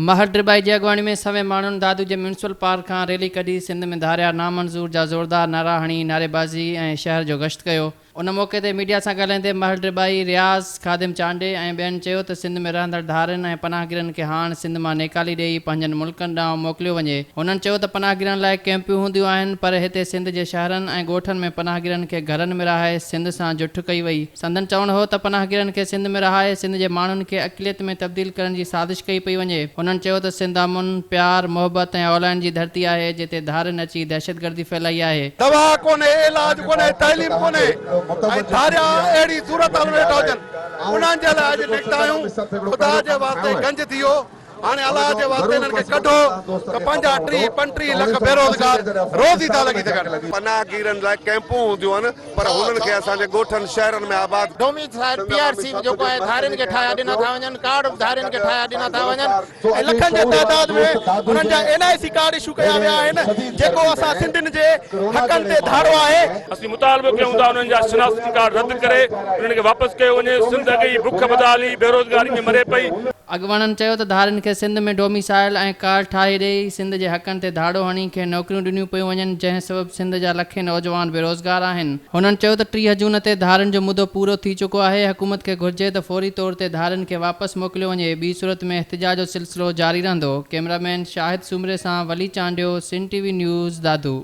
مهر ڊٻائي جي اڳواڻي ۾ سوين ماڻهن دادو جي ميونسپل پارڪ کان ريلي ڪڍي سنڌ ۾ ڌاريا نامنظور جا زوردار نعرا هڻي نعريبازي ۽ شهر جو گشت ڪيو. ان موقعي تي ميڊيا سان ڳالهائيندي مهر ڊٻائي، رياض، خادم چانڊيي ۽ ٻين چيو ته سنڌ ۾ رهندڙ ڌارين ۽ پناهگيرن کي هاڻ سنڌ مان نيڪالي ڏيئي پنهنجن ملڪن ڏانهن موڪليو وڃي. هنن چيو ته پناهگيرن لاء ڪئمپيون هونديون آهن پر هتي سنڌ جي شهرن ۽ ڳوٺن ۾ پناهگيرن کي گهرن ۾ رهائي سنڌ سان جٺ ڪئي وئي. سندن چوڻ هو ته پناهگيرن کي سنڌ ۾ رهائي سنڌ جي ماڻهن کي اقليت ۾ تبديل ڪرڻ جي سازش ڪئي پئي وڃي. هنن چيو ته سنڌ امن، پيار، محبت ۽ اولائڻ جي ڌرتي آهي جتي ڌارين اچي دهشتگردي ڦهلائي آهي. دوا ڪونهي، علاج ڪونهي، تعليم ڪونهي ۽ ڌاريا اهڙي صورتحال ۾ ويٺا هجن انهن جي لاء اڄ نڪتا آهيون خدا جي واسطي گنج ٿي ويو. هاڻي الله جي واسطي انهن کي ڪڍو ته پنهنجا 30، 35 لک بيروزگار روز ئي ٿا لڳي سگهن. پناهگيرن لاء ڪئمپون هونديون آهن پر هنن کي اسان جي ڳوٺن شهرن ۾ آباد. ڊوميسائل پي آر سي به جيڪو آهي ڌارين کي ٺاهيا ڏنا ٿا وڃن، ڪارڊ به ڌارين کي ٺاهيا ڏنا ٿا وڃن. ۽ لکن جي تعداد ۾ انهن جا اين آء سي ڪارڊ اشو ڪيا ويا آهن جيڪو اسان سنڌين جي حقن تي ڌاڙو آهي. اسين مطالبو ڪيون ٿا انهن جا شناختي ڪارڊ رد ڪري انهن کي واپس ڪيو وڃي، سنڌ اڳ ئي بک بدحالي بيروزگاري ۾ مري پئي. اڳواڻن چيو ته ڌارين کي سنڌ ۾ ڊوميسائل ۽ ڪارڊ ٺاهي ڏئي سنڌ جي حقن تي ڌاڙو هڻي کين نوڪريون ڏنيون پيون وڃن جنهن سبب سنڌ جا لکين نوجوان بيروزگار آهن. هنن چيو ته 30 جون تي ڌارين جو مدو پورو ٿي چڪو آهي حڪومت کي گهرجي ته فوري طور تي ڌارين کي واپس موڪليو وڃي ٻي صورت ۾ احتجاج جو سلسلو جاري رهندو. ڪئميرا مين شاهد سومري سان Wali Chandio, Sindh T V news, Dadu.